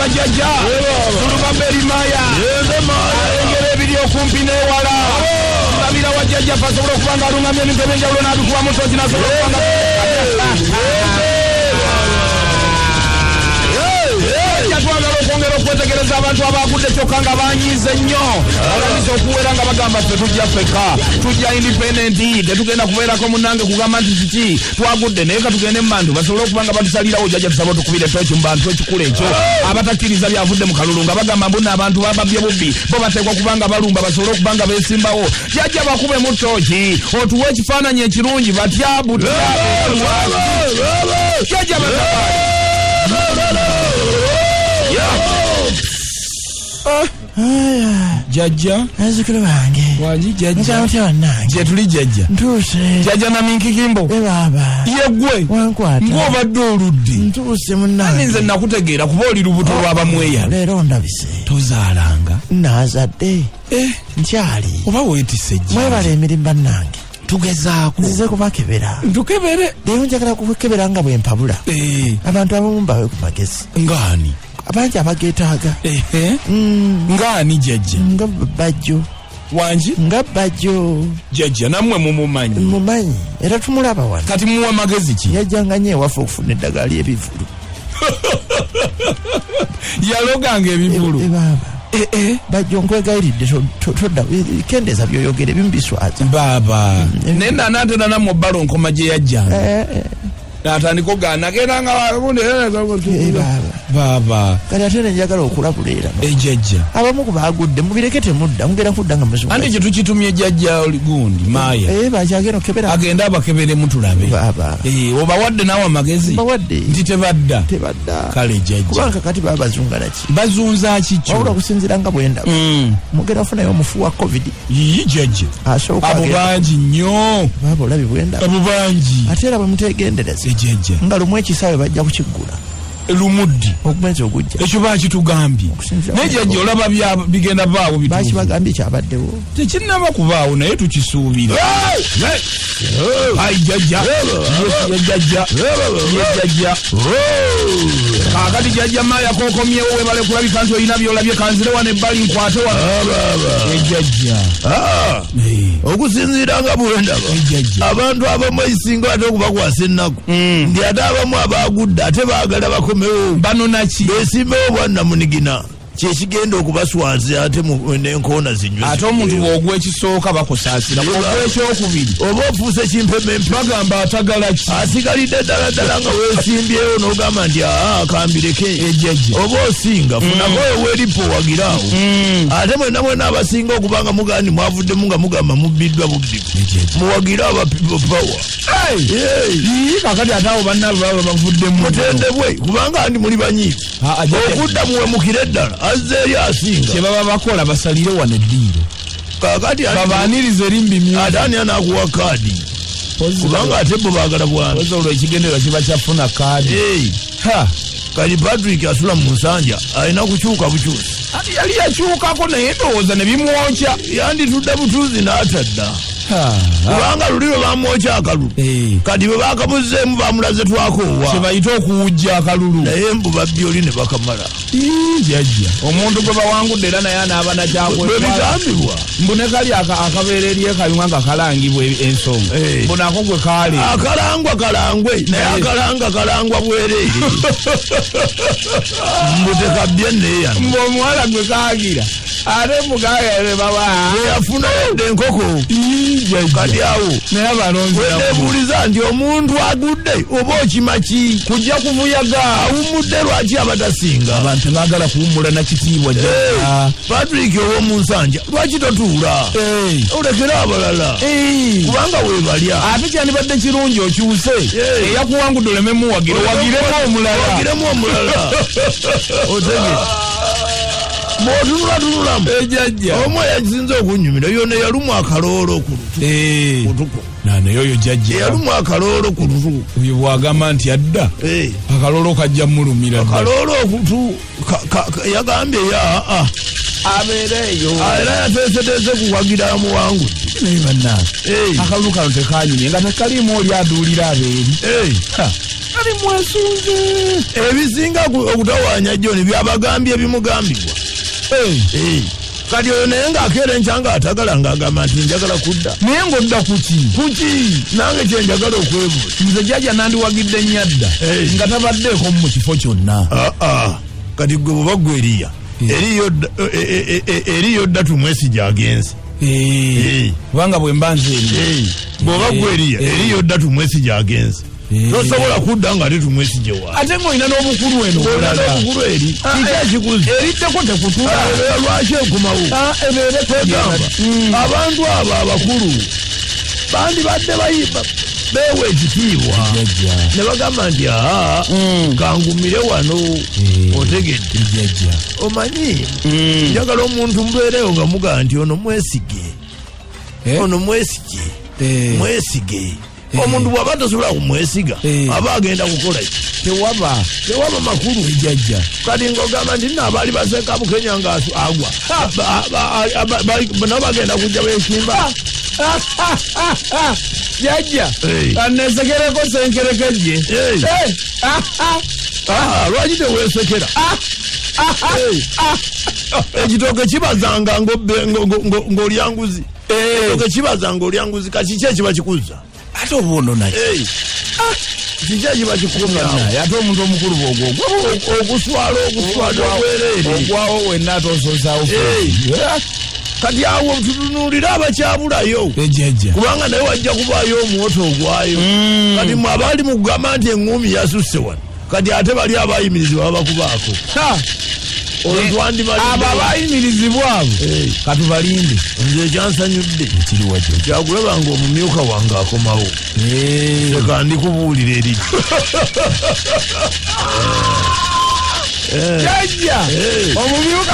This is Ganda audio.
Jjajja Zulubaberi Maya alengera ebiri okumpi n'ewala. Tulabira wa jjajjaffe asobola okuba nga alungamya ebintu ebyenjawulo n'abikuba mu ttooki n'asobola okuba nga Jjajja twagala okwongera okwetegereza abantu abaagudde kyokka nga banyiize nnyo, balabise okuwera nga bagamba ffe tujja ffekka, tujja independent, tetugenda kubeerako munnange kugamba nti kiki twagudde, naye katugende mu bantu basobole okuba nga batusalirawo. Jjajja tusaba otukubire tooki mu bantu ekikula ekyo abatakkiriza byavudde mu kalulu nga bagamba mbu nno abantu bababbye bubbi, bo bateekwa kuba nga balumba basobole okuba nga beesimbawo. Jjajja bakubemu tooki otuwe ekifaananyi ekirungi batya butya. Jjajja batabaali. Jjajja. Bazzukulu bange. Wangi jjajja. Mutya mutya bannange. Gyetuli jjajja. Ntuuse. Jjajja Naminkikimbo. E baaba. Yeggwe. Wankwata. Ng'obadde oludde. Ntuuse munnange. Nze nakutegeera kuba oli lubuto lw'abamweyala. Leero ondabise. Tozaalanga. Naazadde. Eh. Nkyali. Oba weetisse jjajja. Mwebale emirimu bannange. Tugezaako. Nzize kubakebera. Ntukebere. Leero njagala kukebera nga bwe mpabula. Eh. Abantu abamu mbawe ku magezi. Ng'ani? Abangi abageetaaga. Ng'ani jjajja? Nga Bajjo. Wangi? Nga Bajjo. Jjajja nammwe mumumanyi. Mumanyi era tumulaba wano. Kati muwa magezi ki? Yajjanga nnyo ewaffe okufuna eddagala ly'ebivulu. Yaloganga ebivulu. E baaba. Bajjo nkwegayiridde todda kendeeza by'oyogera ebimu biswaza. Baaba. Naye nanaatera nammwe obbala onkoma gye yajjanga. Natandika ogaana nagenda nga baaba. Kati ate nenjagala okulabula era. Ejjajja. Abamu ku baagudde mubireke temudda mugenda kudda nga muzungu. Anti ekyo tukitumye jjajja gundi Maaya. Bakyagenda okukebera. Agende abakeberemu tulabe. Baaba. Obawadde naawe amagezi? Mbawadde. Nti tebadda. Tebadda. Kale jjajja. Kubanga kati baba bazunga naki? Bazunza ki kyo? Wabula okusinziira nga bwe ndaba. Mugenda kufunayo omufu wa COVID. Yiyi jjajja. Asooka Abo agenda. bangi nnyo. Baaba olabye bwe ndaba. Abo bangi. Ate era bwe muteegendereza. Ejjajja. Nga lumu ekisaawe bajja kukiggula. Lumuddi. Ogwezi ogujja. Ekyo bakitugambye. Okusinziira Naye ku jjajja olaba bigenda baawo bituufu. Bakibagambye kyabaddewo. Tekinnaba kubaawo naye tukisuubira. Ayi jjajja. Ye jjajja. Ye jjajja. Kaakati jjajja Maaya k'okomyewo weebale kulabika nti olina by'olabye kanzire wano ebbali nkwate wano. Ye jjajja. Okusinziira nga bwe ndaba, Ejjajja. abantu abamu ekisinga ate okubakwasa ennaku nti ate abamu abaagudde ate baagala bakomewo. Banona ki? Beesimbewo bwannamunigina kyekigenda okubaswaza ate n'enkoona zinywe. Ate omuntu bw'ogwa ekisooka bakusaasira, bw'ogwa ekyokubiri oba ofuuse kimpemempe. Bagamba atagala ki? Asigalidde ddala ddala nga weesimbyewo n'ogamba nti aa kambireke. Ejjajja. Oba osinga funako oweripo owagiraawo. Ate mwenna mwenna abasinga okuba nga mugamba nti mwavuddemu nga mugamba mubbiddwa bubbi. Ejjajja. Muwagire aba People Power. Hey! Hey! Yii, kakati ate abo bannaabwe baba bavuddemu. Mutendebwe kubanga andi muli banyiivu. Jjajja. Okudda muwemukire ddala azze eri asinga. Kye baba bakola basalire wano eddiiro. Kakati babaanirize eri mu bimyufu. Ate ani anaakuwa kaadi? Kubanga ate bo baagala bwana. Oza olwo ekigendererwa kiba kya kufuna kaadi. Hey. Ha. Kati Patrick asula mu nsanja alina kukyuka bukyusi. Ati yali yakyukako naye ndowooza ne bimwokya. Yanditudde butuuzi n'atadda. Kubanga luli lwe bamwokya akalulu. Kati bwe bakamuzzeemu bamulaze twakoowa. Kye bayita okuwujja akalulu. Naye mbu babbye oli ne bakamala. Ii, jjajja. Omuntu gwe bawangudde era naye anaaba na kyakwetwala. Bwe bigambibwa. Mbu ne kali akabeera eri e Kayunga nga kalangibwa ensonga. Mbu nako gwe kaali. Akalangwa kalangwe, naye akalanga kalangwa bwereere. Mbu tekabbye neeyano. Mbu omuwala gwe kaagira. Ate mugaya ne baba. Yafuna yadde enkoko. Ii, jjajja. Kati awo. Naye abalonzi nabo. Weneebuuliza nti omuntu agudde oba okima ki? Kujja kuvuyaga. Awummudde lwaki abatasinga? Abantu tebaagala kuwummula na kitiibwa jjajja. Hey, Patrick ow'omu nsanja lwaki totuula? Hey. Olekere abalala. Hey. Kubanga weebalya. Ate kyandibadde kirungi okyuse. Hey. Eyakuwangudde oleme muwagira, owagiremu omulala. Owagiremu omulala. Otegere. Bw'otunulatunulamu. Ejjajja. Omu eyakisinze okunnyumira yonna yalumwa akaloolo ku lutu. Kutuku. Naye oyo jjajja. Eyalumwa akaloolo ku lutu. Oyo bw'agamba nti adda. Akaloolo kajja mulumira ddala. Akaloolo okutu yagambye ya, a. Abeere eyo. Era yateeseteese kuwagira amuwangudde. Naye bannange. Akalulu kano tekanyumye nga tekaliimu oli aduulira abeeri. Ha. Nali mwesunze. Ebisinga okutawaanya John byabagambye ebimugambibwa. Eh. Kati oyo naye ng'akeera enkya ng'atagala ng'agamba nti njagala kudda. Naye ng'odda kuki? Kuki? Nange kye njagala okwebuuza. Nze jjajja nandiwagidde nnyadda nga tabaddeeko mu kifo kyonna. Ah, ah. Kati gwe bw'oba gwe eriya eriyo dda tumwesige agenze. Kubanga bwe mba nze eri Bw'oba gwe eriya eriyo dda tumwesige agenze, tosobola kudda nga ate tumwesige wa Ate ng'olina n'obukulu eno olina obulala. N'obukulu eri kiki ekikuzi? Eriddeko tekutula. Lwaki enkomawo? Ebeere. Kwegamba abantu abo abakulu bandibadde beewa ekitiibwa Jjajja. ne bagamba nti aa, kangumire wano. Otegedde? Jjajja. Omanyi njagala omuntu mubeerewo nga mugaa nti ono mwesige, ono mwesige, mwesige. Omuntu bw'aba tasobola kumwesiga, aba agenda kukola ki? Tewaba. Tewaba makulu. Jjajja. Kati ng'ogamba nti nno abaali baseka Bukenya nga agwa nabo bagenda kujja besimba. Jjajja. Kanesekereko senkerekejje. Ah, lwaki teweesekera? Ekitooke kibazanga ng'olya nguzi. Ekitooke kibaza ng'olya nguzi. Kaki ekiba kikuza? Ate oba ononaki? Kiki ekiba kikumyawo? Ate omuntu omukulu bwogwogwa Okuswala, okuswala obwereere. Ogwawo wenna ate ososaawo. Kati awo tutunuulire abakyabulayo. Ejjajja. Kubanga naye wajja kubaayo omwoto ogwayo. Kati mwe abaali mu kugamba nti eŋŋumi yasusse wano, kati ate bali abayimirizibwa babakubaako olwo. Twandibalinde. Abo abayimirizibwa abo katubalinde. Nze ekyansanyudde Ekiriwa kyo? kyakulaba nga omumyuka wange akomawo. Leka ndikubuulira eri. Jjajja. Omumyuka.